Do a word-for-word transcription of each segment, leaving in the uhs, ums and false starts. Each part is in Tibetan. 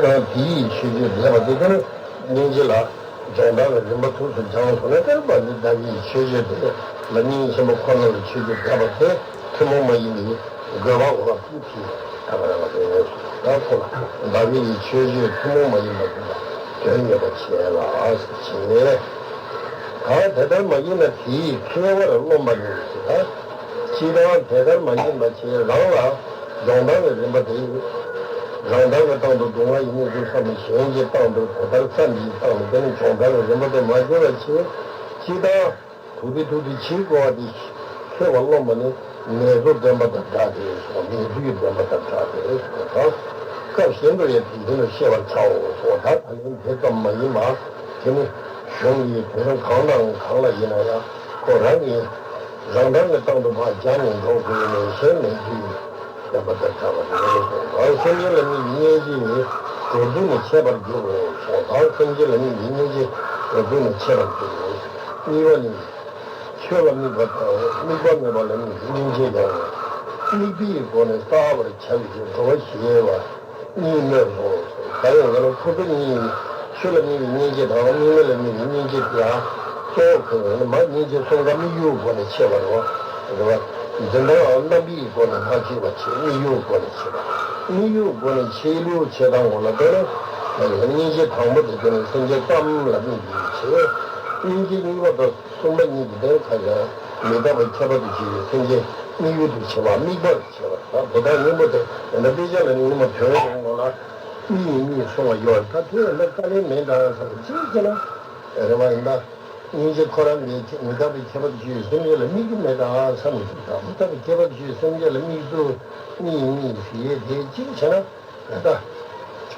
དང་དེ་ཡི་ཆོས་སྤྱོད་འདས་པ་དེ་དེར་སྙིང་རྗེ་ལ་སྦྱོང་བརྡར་བའི་རིམ་པ་ཐུགས་སུ་སྦྱངས་སོང་ན། དེར་བ་འདི་བདག་གི་ཆོས་སྤྱོད་དེ་ལ་སྙིང་ཆེན་པོ་ཁོ་ན་ལ་ཆོས་སྤྱོད་འདས་པ་དེ་ཐུན་མོང་མ་ཡིན་པའི་དགོས་པ་འོ་ལ་ཕུགས་ཀྱི་ད་ག་ར་བ་དེ་ཡོད་སོང་། ད་ཁོ་ལ་བདག་གི་ཆོས་སྤྱོད་ཐུན་མོང་མ་ཡིན་པ་དེ་ལ་དོན་ཡོད་པ་བྱས་ལ་ཟེར་བྱས། ད་དེ་ལྟར་མ་ཡིན་ན་དེའི་ཁྱད་པར་རློམ་པ་ནི་ཟེར། ད་སྤྱིར་བཏང་དེ་ལྟར་མ་ཡིན་པ་བྱས་རང་ལ་སྦྱོང་བརྡར་བའི་རིམ་པ་དེ་རང་མདངས་ཀྱི་སྟེང་དུ་སྡུག་བསྔལ་གྱི་གནས་ཚུལ་བསམ་བློ་གཞན་གྱི་སྟེང་དུ་དེ་ལྟར་བསམ་གྱིས་སྟེང་དུ་དེ་ནི་སྦྱོང་བརྡར་བའི་རིམ་པ་དེ་མ་བྱས་པ་བྱས། སྤྱིར་བཏང་དུ་དེ་དུ་དེ་བྱེད་དགོས་པ་དེ་ཁྱད་པར་རློམ་པ་ནི་ནད་གསོ་ལྡན་པ་དང་འདྲ་སྟེ་སོགས། ནད་དུག་ལྡན་པ་དང་འདྲ་སྟེ་སོགས་དང་། སྐབས་གཞན་དུ་ཡང་དེ་བཞིན་དུ་ཤེས་པར་བྱའོ་སོགས། ད་ད་ནི་དེ་ཙམ་མ་ཡིན་པ་དེ་ནི་གཞུང་གི་དོན་གང་དང་གང་ལ་ཡིན་ན་ཡང་ཁོ་རང་གིས་རང་མདངས་ཀྱི་སྟེང་དུ་ཕར་སྦྱངས་ནས་འགྲོ་དགོས་ནས་གཞན་ནས་ཀྱིས་བསྟན་པ་དང་འདྲ་བ་རེད། སེམས་ཅན་ལ་དམིགས་པའི་སྙིང་རྗེ་ནི་སྒོ་བརྒྱུད་ནས་འཆད་པར་འགྱུར་རོ་སོགས་དང་། སེམས་ཅན་ལ་དམིགས་པའི་སྙིང་རྗེ་སྒོ་བརྒྱུད་ནས་འཆད་པར་འགྱུར་རོ། གཉིས་པ་ནི། ཆོས་ལ་དམིགས་པ་དང་དམིགས་པ་མེད་པ་ལ་དམིགས་པའི་སྙིང་རྗེ་ཡང་། དམིགས་པའི་སྒོ་ནས་བསལ་བར་བྱ་བའི་ཕྱིར་འགྲོ་བ་ཞེས་པ་གཉིས་སྨོས་སོ། ད་ཡང་ཡང་ན་ཁོ་ཚོ་གཉིས། ཆོས་ལ་དམིགས་པའི་སྙིང་རྗེ་དང་དམིགས་མེད་ལ་དམིགས་པའི་སྙིང་རྗེ་དེ་ཡང་གཙོ་བོ་ཁོ་ཡང་ན་མ་སྙིང་རྗེ་གསུམ་ཀ་དམིགས་ཡུལ་སྒོ་ནས་ཕྱེ་བ་རེད་བ། རེད་བ། འཛིན་སྟངས་རྣམ་པའི་སྒོ་ནས་མ་ཕྱེ་བ་བྱས། དམིགས་ཡུལ་སྒོ་ནས་ཕྱེ་བ། དམིགས་ཡུལ་སྒོ་ནས་ཕྱེ་ལུགས་ཕྱེ་སྟངས་སྐོར་ལ་ལྟོས་ན། སྙིང་རྗེ་དང་པོ་དེ་དེ་ནི་སེམས་ཅན་ཙམ་ལ་དམིགས་པའི་ཕྱིར། སྙིང་རྗེ་གཉིས་པ་དང་གསུམ་པ་གཉིས་ཀྱི་དོན་ཁ་ཡང་མི་རྟག་པའི་ཁྱད་པར་དུ་བྱས་པའི་སེམས་ཅན་དམིགས་ཡུལ་དུ་བྱེད་པ། དམིགས་པར་བྱེད་པ། ད་དེ་དག་སྙིང་པོ་དེ་ཡང་ན་དཔེ་ཆ་ལ་ནི་སྔོན་མ་དོན་ཡོང་ངོ་ལ་གཉིས་གཉིས་གསུངས་པ་ཡོད། ད་དེ་ཡང་ན་དཀའ་ལས་མེད་འདྲ་བསམ་པ་ཅིག་བྱས་ན་རེ་བ་ཡིན་ད། སྙིང་རྗེ་ཁོ་རང་གིས་མི་རྟག་པའི་ཁྱད་པར་དུ་བྱས་པའི་སེམས་ཅན་ལ་དམིགས་ཀྱི་མེད་ད་བསམ་གྱི་འདུག་ད་མི་རྟག་པའི་ཁྱད་པར་དུ་བྱས་པའི་སེམས་ཅན་ལ་དམིགས་ཚུལ་གཉིས་གཉིས་ཟེར་ཡས་དེ་གཅིག་བྱས་ན། ད་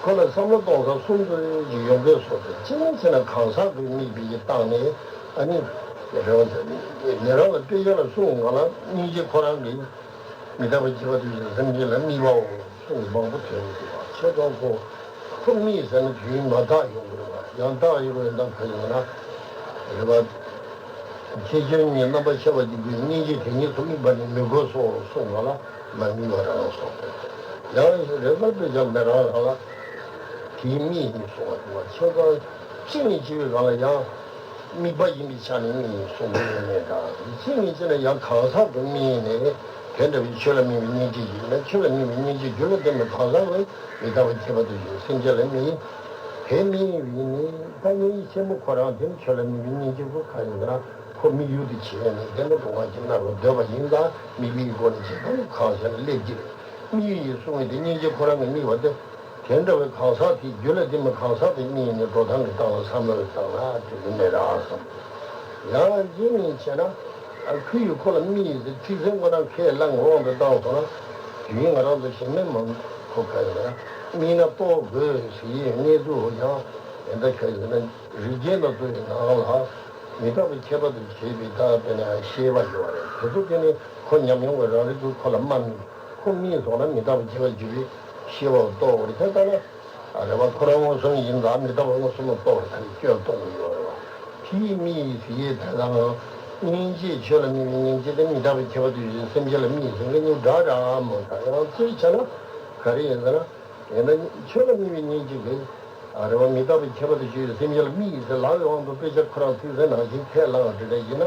ཁོ་ལ་བསམ་བློ་གཏོང་ས་གསུམ་ཙམ་ཞིག་ཡོང་གི་སོ། དེ་གཅིག་ནི་བྱས་ན་གང་ཟག་གི་དམིགས་པའི་སྟེང་ནས་ཨ་ནི་རེ་བ་ཟེར་ནི་ཉེ་རང་ལ་དཔེ་ཆ་ལ་གསུངས་ང་ལ་སྙིང་རྗེ་ཁོ་རང་གིས་མི་རྟག་པའི་ཁྱད་པར་དུ་བྱས་པའི་སེམས་ཅན་ལ་དམིགས་པའོ་གསུངས་མང་པོ་ཐོན་ཡོང་གི་བ། ཁྱེད་ཀྱང་ཁོ་ཁོ་དམིགས་ཟེར་ན་དུས་མ་དག་ཡོང་གི་རེད་བ། ཡང་དག་ཡོང་གི་རེད་ད་ག་ཡིན་ན་རེད་བ། ཁྱེད་ཁྱོད་ཉིད་རྣམ་པར་ཤེས་པ་ཅིག་གིས་སྙིང་རྗེ་དེ་ཉིད་དུ་དམིགས་པ་ནི་མི་དགོས་སོ་གསུངས་ང་ལ། མ་དམིགས་པ་རང་སོགས་པས། ཡང་རེ་བ་དཔེ་ཆ་མེད་རང་རང་ལ་དེའི་དམིགས་ཡིན་གསུང་བ་དང་། ཆོས་སྐད་ཕྱི་ནས་བྱས་པའི་སྒང་ལ་ཡང་དམིགས་པ་ཡིན་པའི་ཆ་ནས་དམིགས་ཡིན་གསུང་གི་ཡོད་མེད་དང་། ཕྱི་ནས་བྱས་ན་ཡང་གང་ཟག་ཏུ་དམིགས་ནས་དེ་འདྲ་བའི་ཆོས་ལ་དམིགས་པའི་སྙིང་རྗེ་ཡིན་ན། ཆོས་ལ་དམིགས་པའི་སྙིང་རྗེ་རྒྱུ་ལ་བརྟེན་པའི་གང་ཟག་ལ་མི་རྟག་པའི་ཁྱད་པར་དུ་བྱས་སེམས་ཅན་ལ་དམིགས། དེ་དམིགས་པ་ཡིན་ནི་ད་སྙིང་རྗེ་ཆེན་པོ་ཁོ་རང་དེ་ནི་ཆོས་ལ་དམིགས་པའི་སྙིང་རྗེ་ཁོ་ག་ཡིན་ཟེར་ན་ཁོ་དམིགས་ཡུལ་དུ་བྱས་ནས་དེ་ནི་སྡུག་བསྔལ་གྱི་མནར་བར་འདོད་པ་ཡིན་ཙང་དམིགས་པའི་སྒོ་ནས་བྱེད་སྟངས་གང་ཞིག་ལ་སླེབས་ཀྱི་རེད། དམིགས་ཡིན་གསུངས་པའི་དེ་སྙིང་རྗེ་ཁོ་རང་གི་དམིགས་པ་དེ། དེ་འདྲ་བའི་གང་ཟག་དེ་རྒྱུ་ལ་བརྟེན་པའི་གང་ཟག་དེ་དམིགས་ནས་འགྲོ་སྟངས་ཀྱི་སྟངས་ལ་བསམ་བློ་བཏང་ན་དེ་གི་མེད་ར་བསམ། ཡང་རྗེས་ནས་བྱས་ན། ཨ་ཁུ་ཡིས་ཁོ་ལ་དམིགས་ཟེར་ཚིག་ཟིན་ཁོ་རང་ཁས་བླངས་དབང་དུ་བཏང་སོང་ན། དུས་ཡུན་ང་རང་ཚོ་ཞིག་མེད་མང་ཁོ་ག་ཡིན་ན་དམིགས་ན་རྟོགས་དགོས་ཟེར་ཡས་གནས་ཚུལ་ཡང་དེ་འདྲ་ག་ཡིན་ན་རིགས་རྒྱན་དང་ཚོ་ཡི་ནང་ལ་མི་རྟག་པའི་ཁྱད་པར་དུ་བྱས་པའི་ད་དཔེར་ན་ཤེས་པ་ཡོད་རེད། དེ་ཚོ་དེ་ནི་ཁོ་ཉམས་མྱོང་གི་རང་རིག་གིས་ཁོ་ལ་མ་དམིགས། ཁོ་དམིགས་སོང་ན་མི་རྟག་པའི་ཁྱད་པར་འཇུག་པའི་ཤེས་པ་རྟོགས་པ་རེད། དེ་ལྟ་ན། རེད་བ། ཁོ་རང་མངོན་སུམ་ཡིན་ཙང་མི་རྟག་པ་མངོན་སུམ་ལ་རྟོགས་པ་དང་སྐྱོན་རྟོགས་ཀྱི་ཡོད་རེད་བ། དེའི་དམིགས་ཡུལ་དེ་ཡིས་དེ་དང་། སྙིང་རྗེ་ཆོས་ལ་དམིགས་པའི་སྙིང་རྗེ་དེ་མི་རྟག་པའི་ཁྱད་པར་དུ་བྱས་སེམས་ཅན་ལ་དམིགས་ཟེར་མཁན་གཉིས་འདྲ་འདྲ་མོ་འདྲ། ཡང་གཅིག་བྱས་ན་ག་རེ་ཡིན་ཟེར་ན། ཡིན་ན་ཆོས་ལ་དམིགས་པའི་སྙིང་རྗེ་གིས། རེད་བ། མི་རྟག་པའི་ཁྱད་པར་དུ་བྱས་སེམས་ཅན་ལ་དམིགས་ཟེར་ལབ་པའི་དབང་དུ་དཔེ་ཆ་ཁོ་རང་ཚིག་ཟིན་ནང་བཞིན་ཁས་བླངས་འདྲ་འདྲ་ཡིན་ན།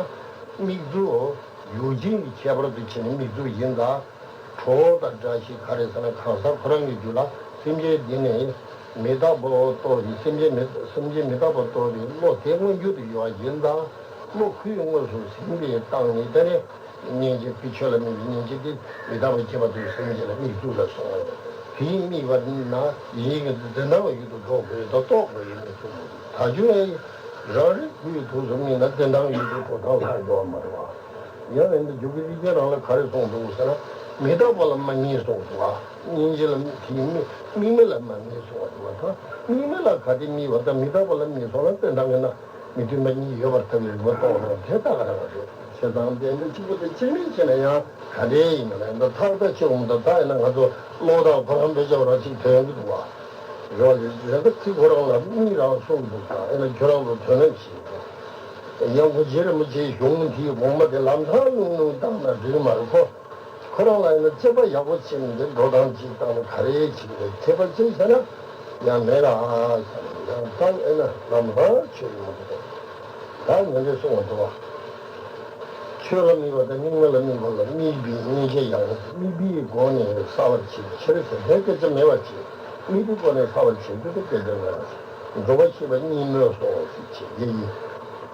དམིགས་ཚུལ། ཡུལ་ཅན་གྱི་ཁྱད་པར་དུ་བྱས་ནས་དམིགས་ཚུལ་ཡིན་ཙང་། གྲོགས་དང་འདྲ་ཞིག་ག་རེ་ཟེར་ན་གང་ཟག་ཁོ་རང་གི་རྒྱུད་ལ་སེམས་ཅན་འདི་ནི་མི་རྟག་པ་རྟོགས་པའི་སེམས་ཅན་མི་སེམས་ཅན་མི་རྟག་པ་རྟོགས་པའི་བློ་དེ་མངོན་གྱུར་དུ་ཡོད་པ་ཡིན་ཙང་། བློ་ཁོའི་དངོས་སུ་ཟིན་པའི་སྟེང་ནས་དེ་ནི་སྙིང་རྗེ་ཁོའི་ཆོས་ལ་དམིགས་པའི་སྙིང་རྗེ་དེ་མི་རྟག་པའི་ཁྱད་པར་དུ་སེམས་ཅན་ལ་དམིགས་ཚུལ་ལ་སོང་བ་ཡིན། དེའི་དམིགས་པ་ན་ཡིད་ཀྱི་འཛིན་སྟངས་ཡུལ་དུ་འགྲོ་དགོས་དང་རྟོགས་དགོས་ཡིན་པའི་ཚུལ་མོ། ད་ཆོས་རང་རིག་ཁོའི་ཐུགས་སུ་དམིགས་ན་འཛིན་སྟངས་ཡུལ་དུ་འགྲོ་སྟངས་ལྷག་འགྲོ་བ་མ་རེད་བ། ཡང་ཡིན་ན་འཇུག་གི་རིགས་ཅན་རང་ལ་ག་རེ་གསུངས་འདུག་ཟེར་ན། མི་རྟག་པ་ལ་མ་དམིགས་གསུངས་འདུག་བ། སྙིང་རྗེ་ལ་དེའི་དམིགས་དམིགས་མེད་ལ་མ་དམིགས་གསུངས་པ་འདུག་བ། ད་དམིགས་མེད་ལ་ག་དེ་དམིགས་པ་དང་མི་རྟག་པ་ལ་དམིགས་སོང་ན་དེ་འདྲ་ངེས་ན་མི་མཐུན་པ་གཉིས་ཡོད་པར་ཐལ་བའི་རིགས་པ་རྟོགས་རོགས་དེ་ལྟ་ག་རང་རེད། བྱས་ཙང་དེ་འདྲ་གཅིག་པུ་དེ་གཅིག་མིན་བྱས་ན་ཡང་ག་འདྲའི་ཡིན་ན་ལ་ཡིན་ད་ཐག་ད་ཆོད་འོང་ད་ད་ཡིན་ན་ང་ཚོ་ཀློག་སྟངས་ཁོ་རང་བེད་སྤྱོད་རང་གཅིག་ཐོན་གི་འདུག་བ། རེད་བ། རེད་ད་ཚིག་ཁོ་རང་ལ་མིག་རང་གསུངས་འདུག་ད་ཡིན་ན་ཁྱོད་རང་ཚོ་དོན་ལ་ཞིག་དབྱངས་སྐུ་རྗེ་རིན་པོ་ཆེའི་གཞུང་དེའི་དགོངས་པ་དེ་ལམ་སང་ལྷུང་ལྷུང་བཏང་ན་འགྲིག་མ་རེད་ཁོ། ཁོ་རང་ལ་ཡིན་ན་དཔྱད་པ་ཡག་པོ་བྱས་ནས་འདི་འགྲོ་སྟངས་ཅིག་བཏང་ན་ག་རེ་བྱེད་ཀྱི་རེད། དཔྱད་པ་ཅིག་བྱས་ན་ ཡང་མེད་ལ་ཨ་ཡང་ད་ཨེ་ན་ལམ་རང་ཆོས་ཡོང་གི་འདུག་ད་ངས་འདི་གསུང་བ་འདུག་བ། ཆོས་ལ་དམིགས་པ་དང་། སྙིགས་མ་ལ་དམིགས་པ་ལ་དམིགས་པའི་སྙིང་རྗེ་ཡང་། དམིགས་པའི་སྒོ་ནས་བསལ་བར་བྱེད་པའི་ཕྱིར་ཟེར་དེ་སྐད་ཆ་མེད་པ་བྱེད། དམིགས་པའི་སྒོ་ནས་བསལ་བར་བྱེད་དུས་དེ་སྐད་ཆ་མེད་པ་བྱེད། འགྲོ་བ་ཤེས་པ་གཉིས་སྨོས་སོ་ཞེས་བྱེད་ཀྱི་ཡིན།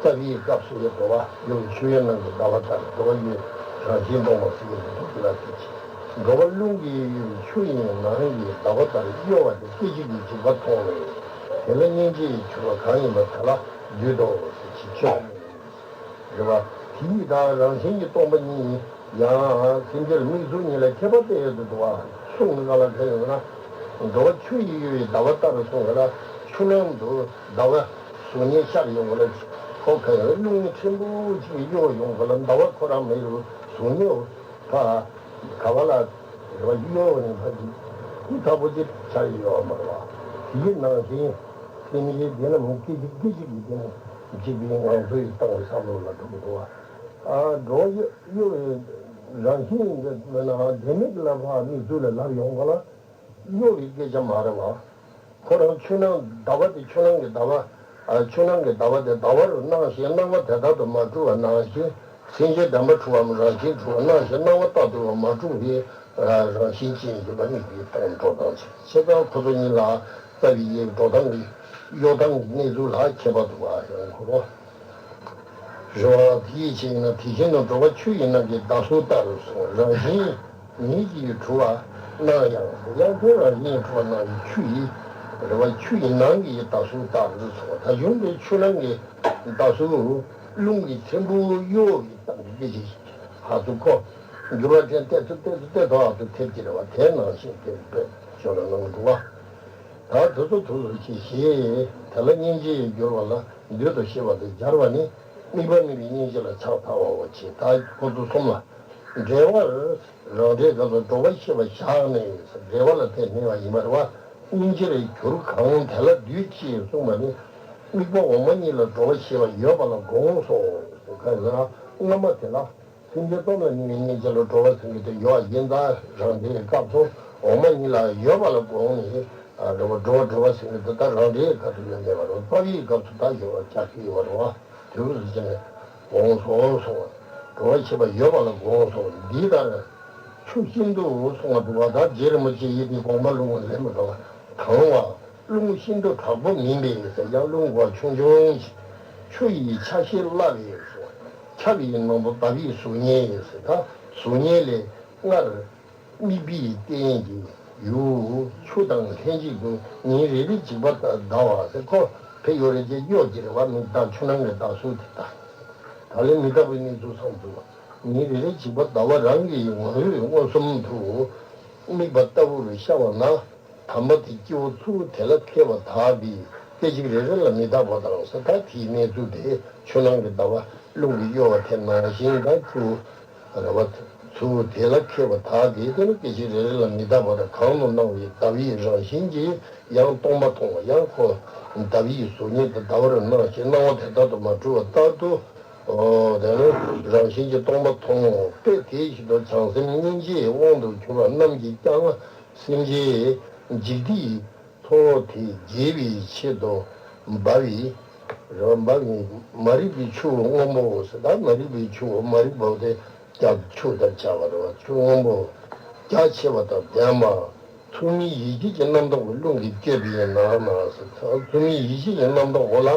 རྩ་བའི་སྐབས་སུ་ཡང་འགྲོ་བ་གཡོ་བའི་ཆུ་ཡི་ནང་གི་ཟླ་བ་ལྟར། འགྲོ་བ་གཡོ་བའི་རང་བཞིན་སྟོང་པ་ཟེར་གྱི་མི་འདུག་ལ་དེ་བྱེད། འགྲོ་བ་རླུང་གིས་གཡོ་བའི་ཆུ་ཡི་ནང་གི་ཟླ་བ་ལྟར་གཡོ་བ་དེ་སྐད་ཅིག་གིས་འཇིག་པ་མཐོང་བས། དེ་ལ་སྙིང་རྗེ་ཡི་གྱུར་པ་གང་ཡིན་པ་དེ་ལ་འདུད་དོ་ཞེས་བྱེད་ཆོས་རེད་བ། དེ་ཡི་དག་རང་བཞིན་གྱིས་སྟོང་པ་ཉིད་ཡང་སེམས་ཅན་དམིགས་ཚུལ་གཉིས་ལ་ཁྱད་པར་སྤེལ་ཡོད་དུ་འདུག་བ། གསུངས་ནི་ག་ལ་ཁ་ཡོད་ན། འགྲོ་བ་ཆུ་ཡིས་གཡོ་བའི་ཟླ་བ་ལྟར་གསུངས་པ་ལ་ཆུ་ནང་དུ་ཟླ་བ་གཟུགས་བརྙན་ཤར་ཡོང་བ་ལ་ཁོ་ཁ་ཡོད་རླུང་ཕྲན་བུ་གཅིག་གཡོ་ཡོང་བ་ལ་ཟླ་བ་ཁོ་རང་མེད་རུང་གཟུགས་བརྙན་ཕ་ག་བ་ལ་རེ་བ་གཡོ་བ་ནི་ཕ་གི་ཧུ་ཐག་པོ་ཅིག་ཆགས་ཡོད་མ་རེད་བ། དེའི་ནང་བཞིན་སེམས་ཅན་དེ་ལ་མུ་གེ་ཅིག་སྐད་ཅིག་གིས་དེ་ནི་འཇིག་པའི་ངང་ཚུལ་ཡི་སྟངས་བསམ་བློ་ལ་འགྲོ་གི་འདུག་བ། ཨ་འགྲོ་གཡོ་གཡོ་བའི་རང་བཞིན་དེ་མེད་ན་དེ་མེད་ལ་ཕ་དམིགས་ཚུལ་ལ་ལབ་ཡོང་ག་ལ། གཡོ་བའི་སྐད་ཆ་མ་རེད་བ། ཁོ་རང་ཆུ་ནང་ཟླ་བ་དེ་ཆུ་ནང་གི་ཟླ་བ། ཨ་ཆུ་ནང་གི་ཟླ་བ་དེ་ཟླ་བ་རུ་སྣང་ཞིང་སྣང་བ་དེ་ལྟར་དུ་མ་གྲུབ་པ་ནང་བཞིན། སེམས་ཅན་བདེན་པར་གྲུབ་པའམ་རང་བཞིན་གྲུབ་པ་སྣང་ཞིང་སྣང་བ་ལྟར་དུ་མ་གྲུབ་པའི་རང་བཞིན་ཅན་ཡིན་པ་དམིགས་པའི་སྟངས་འགྲོ་སྟངས་བྱེད། བྱས་ཙང་ཁོ་ཚོ་གཉིས་ལ་རྩ་བའི་ཡིག་འགྲོ་སྟངས་ཀྱི་གཡོ་སྟངས་ཀྱི་གནས་ཚུལ་ལ་ཁྱད་པར་འདུག་པ་ཡང་ཁོ་རོ། རེ་བ་དེའི་ཕྱིར་ན་དེ་བཞིན་དུ་འགྲོ་བ་ཆུ་ཡི་ནང་གི་ཟླ་གཟུགས་ལྟར་གསུངས། རང་བཞིན་ཉིད་ཀྱིས་གྲུབ་པ་སྣང་ཡང་། ཡང་དེ་རང་བཞིན་གྲུབ་པ་སྣང་བའི་ཆུ་ཡི་རེ་བ་ཆུ་ཡི་ནང་གི་ཟླ་གཟུགས་ལྟར་གསུངས། ད་གཞུང་འདི་ཆུ་ནང་གི་ཟླ་གཟུགས་རླུང་གིས་ཕྲན་བུ་གཡོ་བའི་སྟངས་ཀྱི་སྐད་ཅིག་ཧ་ཚུ་ཁོ་འགྱུར་བ་ཅན་ཏོག་ཙམ་ཏོག་ཙམ་ཏོག་ཙམ་ཧ་ཚུ་ཐེབས་ཀྱི་རེ་བ་དེ་ནང་བཞིན་དེ་དཔེ་ཆོས་ལ་གནང་འདུག་བ། ད་དེ་ཚོ་ཐུགས་སུ་ཆེ་ཞེས་དེ་ལ་སྙིང་རྗེ་ཡི་གྱུར་པ་ལ་འདུད་དོ་ཞེས་པ་དེ་སྦྱར་བ་ནི་དམིགས་པ་དམིགས་པའི་སྙིང་རྗེ་ལ་ཕྱག་འཚལ་བའོ་ཞེས། ད་ཁོ་ཚོ་གསུམ་ལ་འབྲེལ་བར་རང་འབྲེལ་སྐབས་སུ་འགྲོ་བ་ཤེས་པ་བཞག་ནས་འབྲེལ་བ་ལ་དེ་སྨྲས་པ་ཡིན་པ་རེད་བ། སྙིང་རྗེར་གྱུར་གང་དེ་ལ་འདུད་ཅེས་གསུངས་པ་ནི་དམིགས་པ་འོག་མ་གཉིས་ལ་འགྲོ་བ་ཤེས་པ་ཡོད་པ་ལ་དགོངས་སོ། ག་རེ་ཟེར་ན་སྔ་མ་དེ་ལ། སེམས་ཅན་སྟོང་པ་ཉིད་ཀྱི་སྙིང་རྗེ་ལ་འགྲོ་བ་ཟེར་མཁན་དེ་ཡོད་པ་ཡིན་ཙང་རང་འདྲའི་སྐབས་སུ་འོག་མ་གཉིས་ལ་ཡོད་པ་ལ་དགོངས་ནས་རེ་བ་འགྲོ་བ་འགྲོ་བ་ཟེར་མཁན་དེ་ད་རང་འདྲའི་སྐབས་སུ་ཡོད་མེད་པ་རེད། རྩ་བའི་སྐབས་སུ་ད་ཡོད་པ་ཆགས་ཀྱི་ཡོད་པ་རེད་བ། དུས་སུ་ཅི་ནས་དགོངས་སོ་གསུངས་པ། འགྲོ་བ་ཤེས་པ་ཡོད་པ་ལ་དགོངས་སོ། འདི་ལྟར་ཆུ་ཤིན་ཏུ་གསུངས་པ་འདུག་བ། ད་རྗེ་རིན་པོ་ཆེ་ཡི་དེ་དགོངས་པ་ལུང་བ་ལས་མི་འགྲོ་བ་གང་བ། རླུང་ཤིན་ཏུ་དྲག་པོ་མིན་པས་ཟེར་ཡང་རླུང་གོ་ཆུང་ཆུང་ཞིག་ཆུ་ཡི་ཆ་ཤས་སླ་བས་སོ། ཁྱབ་པའི་ནང་དུ་ཟླ་བའི་གཟུགས་བརྙན་ཟེར། ད་གཟུགས་བརྙན་ལས་སྔར་དམིགས་པའི་རྟེན་གྱི་ཡུལ་ཆུ་དང་ལྷན་ཅིག་ཏུ་ཉིན་རེ་རེ་འཇིག་པ་ལྟ་བ་ཟེར། ཁོ་ཕེ་ཡོད་རེ་ཅེས་གཡོ་གི་རེ་བ་མི་ད་ཆུ་ནང་གི་ཟླ་གཟུགས་དེ་ལྟ། ད་ལན་མི་ལྟ་བུའི་གནས་ཚུལ་བསམ་ཐུབ་པ། ཉིན་རེ་རེ་འཇིག་པ་ཟླ་བ་རང་གི་ངོ་བོས་མངོན་སུམ་དུ་དམིགས་པ་ལྟ་བུར་ཤར་བ་ན། དམ་པ་དེ་སྐྱེ་བོ་ཚུར་དེ་ལ་མཁས་པ་དག་གིས་སྐད་ཅིག་རེ་རེ་ལ་མི་རྟག་པ་དང་ཟེར། ད་དེའི་གནས་ཚུལ་དེ་ཆུ་ནང་གི་ཟླ་བ་རླུང་གིས་གཡོ་བ་དེ་ནང་བཞིན་ད་ཚུར་རེ་བ་ཚུར་དེ་ལ་མཁས་པ་དག་གིས་དེ་ནི་སྐད་ཅིག་རེ་རེ་ལ་མི་རྟག་པ་དང་གང་དུ་སྣང་བའི་ཟླ་བའི་རང་བཞིན་གྱིས་ཡང་སྟོང་པ་མཐོང་བ། ཡང་ཁོ་ཟླ་བའི་གཟུགས་བརྙན་དེ་ཟླ་བར་སྣང་ཞིང་སྣང་བ་དེ་ལྟར་དུ་མ་གྲུབ་པ་ལྟར་དུ། ཨོ་དེ་ནི་རང་བཞིན་གྱིས་སྟོང་པ་མཐོང་ངོ་། དཔེ་དེ་བཞིན་དུ་བྱང་སེམས་སྙིང་རྗེའི་དབང་དུ་གྱུར་པ་རྣམས་ཀྱིས་ཀྱང་སེམས་ཅན་འཇིག་སྟེ། ཚོགས་དེ་རྒྱས་པའི་ཆེད་དུ་འབབ་པའི་རེ་བ་འབབ་པའི་མ་རིག་པའི་ཆུ་བོ་སྔོན་པོ་ཟེར། ད་མ་རིག་པའི་ཆུ་བོ། མ་རིག་པ་དེ་རྒྱ་ཆུ་དང་བྱ་བ་རེད་བ། ཆུ་སྔོན་པོ་རྒྱ་ཆེ་བ་དང་ལྡན་པ། མཚུངས་མེད་ཡིད་བྱེད་ཀྱི་རྣམ་རྟོག་གི་རླུང་གིས་བསྐྱོད་པས་ན་ན་ཟེར། མཚུངས་མེད་ཡིད་བྱེད་ཀྱི་རྣམ་རྟོག་འོ་ལ།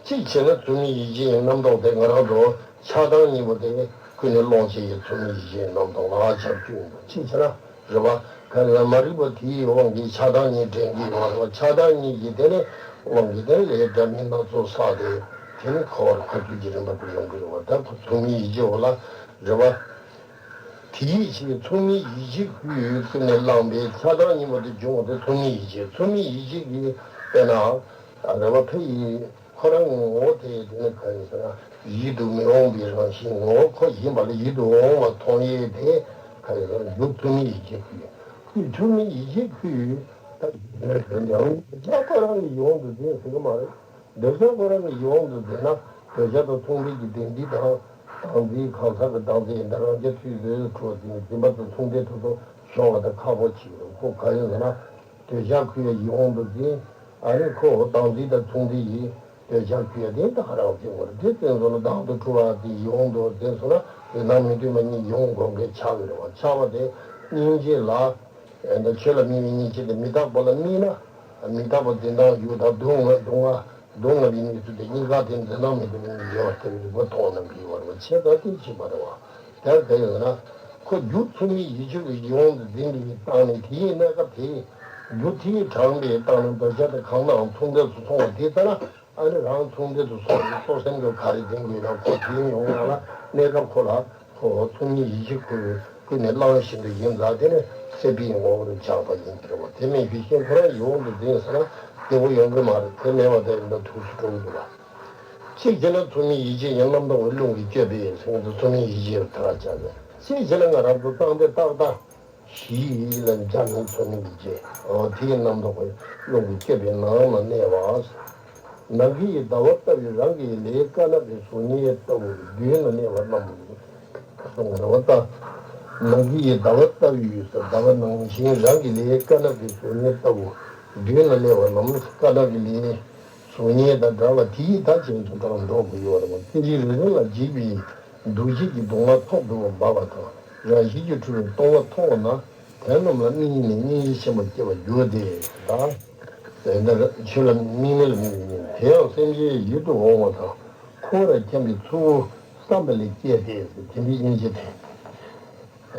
གཅིག་བྱས་ན་མཚུངས་མེད་ཡིད་བྱེད་ཀྱི་རྣམ་རྟོག་དེ་ང་རང་ཚོ་ཆགས་སྡང་གཉིས་པོ་དེ་ཀུན་ནས་སློང་བྱེད་ཀྱི་མཚུངས་མེད་ཡིད་བྱེད་ཀྱི་རྣམ་རྟོག་ལ་ཆགས་རྒྱུ་ཡིན་པ་གཅིག་བྱས་ན། རེད་བ། ག་རེ་ལ་མ་རིག་པ་དེའི་དབང་གིས་ཆགས་སྡང་གཉིས་འདྲེན་གྱི་ཡོད་རེད་བ། ཆགས་སྡང་གཉིས་ཀྱི་དེ་ནས་དབང་གིས་དེ་ལས་འདྲ་མིན་སྣ་ཚོགས་བསགས་ཏེ་དེ་ནི་འཁོར་བར་འཁོར་རྒྱུ་གྱི་རིམ་པ་དེ་ཡོང་གི་ཡོད་བ། ད་ཁོ་མཚུངས་མེད་ཡིད་བྱེད་འོ་ལ་རེད་བ། དེའི་ཕྱིར་མཚུངས་མེད་ཡིད་བྱེད་ཀུན་ནས་བསླངས་པའི་ཆགས་སྡང་གཉིས་པོ་དེ་འབྱུང་བ་དེ་མཚུངས་མེད་ཡིད་བྱེད། མཚུངས་མེད་ཡིད་བྱེད་ཀྱི་དཔེར་ན་རེད་བ། ཕ་ཡི་ཁོ་རང་ངོ་བོ་དེ་དེ་ནི་ག་རེ་ཟེར་ན་ཡིད་དུ་མི་འོང་བའི་རང་བཞིན་ངོ་བོ་ཁོ་ཡིན་པ་ལ་ཡིད་དུ་འོང་བ་མཐོང་ཡས་དེ་ག་རེ་ཟེར་ན་རྒྱུ་མཚུངས་མེད་ཡིད་བྱེད་ཀུན། ཁོས་མཚུངས་མེད་ཡིད་བྱེད་ཀུན་ད་ཡིན་ན་དེ་ཡང་འདོད་ཆགས་ཁོ་རང་གི་ཡོང་དུ་འཛིན་ཟེར་གི་མ་རེད། འདོད་ཆགས་ཁོ་རང་གི་ཡོང་དུ་འཛིན་ན་འདོད་ཆགས་དང་མཚུངས་ལྡན་གྱི་དེ་འདི་དང་བདག་འཛིན་གང་ཟག་གི་བདག་འཛིན་ཡིན་ད་རང་རྐྱ་ཐུག་ཡོད་འགྲོ་འཛིན་འཛིན་པ་དང་མཚུངས་ལྡན་དུ་དུ་ཤོང་བ་དང་ཁག་པོ་ཆེ་ཡོད། ཁོ་ག་ཡིན་ཟེར་ན། འདོད་ཆགས་ཁུ་ཡ་ཡིད་འོང་དུ་འཛིན། ཨ་ནི་ཁོ་བདག་འཛིན་དང་མཚུངས་འཛིན་ཡིན། འདོད་ཆགས་ཁུ་ཡ་དེ་ད་ག་རང་འཛིན་དགོས་རེད། དེ་བཙན་སོང་ན་བདག་ཏུ་འཁྲུལ་བ་དེ་ཡིད་འོང་དུ་འཛིན་སོང་ན་དེ་ནང་མི་མཐུན་པ་གཉིས་ཡིད་འོང་སྒོམ་མཁན་ཆགས་ཡོད་རེད་བ། ཆགས་པ་དེ་སྙིང་རྗེ་ལ། ཨེ་ད་ཆོས་ལ་དམིགས་པའི་སྙིང་རྗེ་དེ་མི་རྟག་པ་ལ་དམིགས་ན། མི་རྟག་པ་འཛིན་སྟངས་ཡུལ་དང་སྡུག་བསྔལ་སྡུག་བསྔལ་སྡུག་བསྔལ་གྱི་གནས་ཚུལ་དེ་གཉིས་ཀ་དེ་འཛིན་སྟངས་མི་མཐུན་པའི་གཉིས་འགལ་བ་དེ་རིག་པ་མཐོང་རྣམས་ཀྱིས་བར་བ་ཆེ་ད་དེ་བྱེད་པ་རེད་བ། དེར་དེ་ཡོད་ན། ཁོ་རྒྱུ་ཚུལ་མིན་ཡིད་ཆེས་ཀྱི་ཡིད་འོང་དུ་འཛིན་པའི་སྟངས་ནི་དེའི་གནས་སྐབས་དེ། རྒྱུ་དེས་དྲངས་པའི་སྟངས་ནི་འདོད་ཆགས་དེ་གང་ནའང་མཚུངས་ལྡན་དུ་སོང་བ་དེ་ལྟར་ན། ཨ་ནི་རང་མཚུངས་ལྡན་དུ་སོང་བའི་སྤྲོ་སེམས་ཀྱི་ག་རེ་འཛིན་དགོས་ན་ཁོ་དེའི་ཡོང་ཡང་ལ་གནས་སྐབས་ཁོ་ལ་ཁོ་ཚུལ་མིན་ཡིད་ཆེས་ཁོ་ཀུན་ནས་བླངས་བཞིན་དུ་ཡིན་ཙང་དེ་ནི་སྲེད་པའི་ངོ་བོར་ཆགས་པ་ཡིན་ཟེར་བ་དེ་མིན་ཤེས་བཞིན་ཁོ་རང་ཡིད་འོང་དུ་འཛིན་ཟེར་ན་བདེ་བོ་ཡོང་གི་མ་རེད། དེ་མེད་པ་དེ་འདྲ་ཐུགས་སུ་འགྲོ་གི་འདུག་ལ། གཅིག་བྱས་ན་ཚུལ་མིན་ཡིད་ཆེས་ཡིན། རྣམ་རྟོག་གི་རླུང་གིས་བསྐྱོད་པའི་སེམས་ཀྱི་ཚུལ་མིན་ཡིད་ཆེས་ལ་ཐལ་བ་བྱ་ཟེར། གཅིག་བྱས་ན་ང་རང་ཚོ་གཙང་སྟེ་ཏག་ཏག་ཞི་ལ་འཇམ་མིན་ཚུལ་མིན་ཡིད་ཆེས། འོ་དེའི་རྣམ་རྟོག་གི་རླུང་གིས་བསྐྱོད་པའི་ནང་ལ་གནས་པ། ནམ་མཁའི་ཟླ་བ་ལྟ་བུའི་རང་གི་ལས། དཀར་ནག་གི་གཟུགས་བརྙན་ལྟ་བུ་མདུན་ལ་གནས་པ་རྣམས། གསུངས་པ་རེད་བ་ད། ནམ་མཁའི་ཟླ་བ་ལྟ་བུའི་ཟེར་ཟླ་བ་ནང་བཞིན་རང་གི་ལས། དཀར་ནག་གི་གཟུགས་བརྙན་ལྟ་བུ་མདུན་ལ་གནས་པ་རྣམས། དཀར་ནག་གི་ལས་གཟུགས་བརྙན་དང་འདྲ་བ་དེའི་ད་ཅན་དུ་ད་འགྲོ་དགོས་ཡོད་རེད་བ། ཚེ་གཅིག་རེ་རེ་ལ་འཇིགས་པའི་འདུ་བྱེད་ཀྱི་སྡུག་བསྔལ་ཐོག་ཏུ་འབབ་པ་དང་རང་བཞིན་གྱིས་འཁྲུལ་བའི་སྟོང་པ་མཐོང་བ་ན། དེ་རྣམས་ལ་དམིགས་ནས་སྙིང་རྗེ་ཆེན་པོ་སྐྱེ་བར་འགྱུར་ཏེ། ད་དེ་འདྲ་ཆོས་ལ་དམིགས་མེད་ལ་དམིགས་ནས་དེ་ཡང་སེམས་ཅན་ཡིད་དུ་འོང་བ་དང་འཁོར་བར་འཁྱམས་པའི་ཚུལ་བསམ་པ་ལས་སྐྱེས་ཏེ། དེ་འདྲའི་སྙིང་རྗེ་དེ་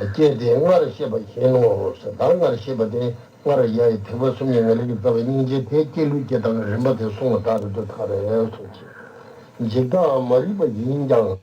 སྐྱེས་ཏེ་སྔར་བཤད་པ་བཞིན་ནོ། ད་སྔར་བཤད་པ་དེ་སྔར་ཡ་ཡི་ཐེག་པ་གསུམ་གྱི་ངེས་ལེགས་ཀྱི་རྩ་བའི་སྙིང་རྗེ་དེ་སྐྱེ་ལུས་སྐྱེ་སྟངས་ཀྱི་རིམ་པ་དེ་གསུངས་པ་ལྟར་དུ་ཐག་རེད་གསུངས་ཀྱི། འཇིག་ལྟའམ་མ་རིག་པ་ཡིན་ཀྱང་།